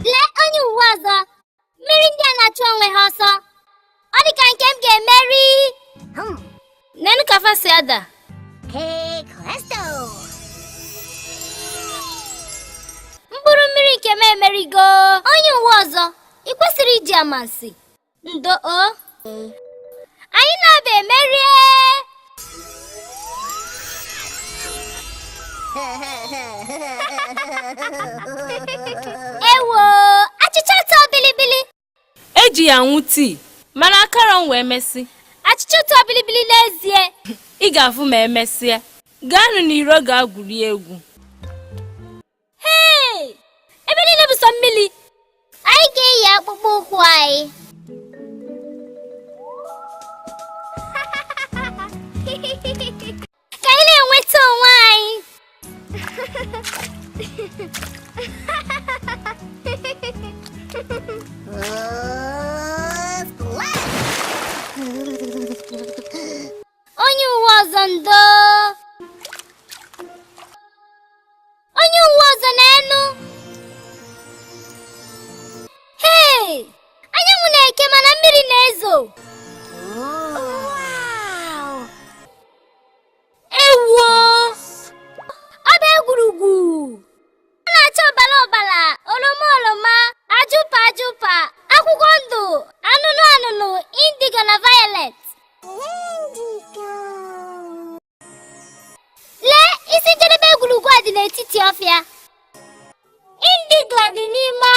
Lee onye uwe ọzọ. Mmiri ndị a na-achụ onwe ha ọsọ. Ọ dị ka nke m ga-emeri. Nenu ka fa si ada. Mkpụrụ mmiri nke m emerigo. Onye uwe ọzọ, ị kwesịrị iji amansi. Ndo o. Anyị na-abịa emerie. Ewo, achịcha ụtọ bilibili. Eji ya aṅụ tii, mana akara m wee mesị. Achịcha ụtọ bilibili n'ezie. Ị ga-afụ ma emesịa. Gaanụ n'iro gaa gwurie egwu. Hei! Ebe niile bụ sọ mmiri. Anyị ga-eyi akpụkpọ ụkwụ anyị. Ka anyị na-enweta onwe anyị. Onye uwe ọzọ, ndo. Onye uwe ọzọ n'enu. Hei! Anyanwụ na-eke mana mmiri na-ezo. Ewuo! Ọ bụ egwurugwu. Ọ na-acha ọbara ọbara, oroma oroma, ajụpa ajụpa, akwụkwọ ndụ, anụnụ anụnụ, indigo na violet. Lee isi njedebe egwurugwu a dị n'etiti ọfịa. Indigo dị n'ime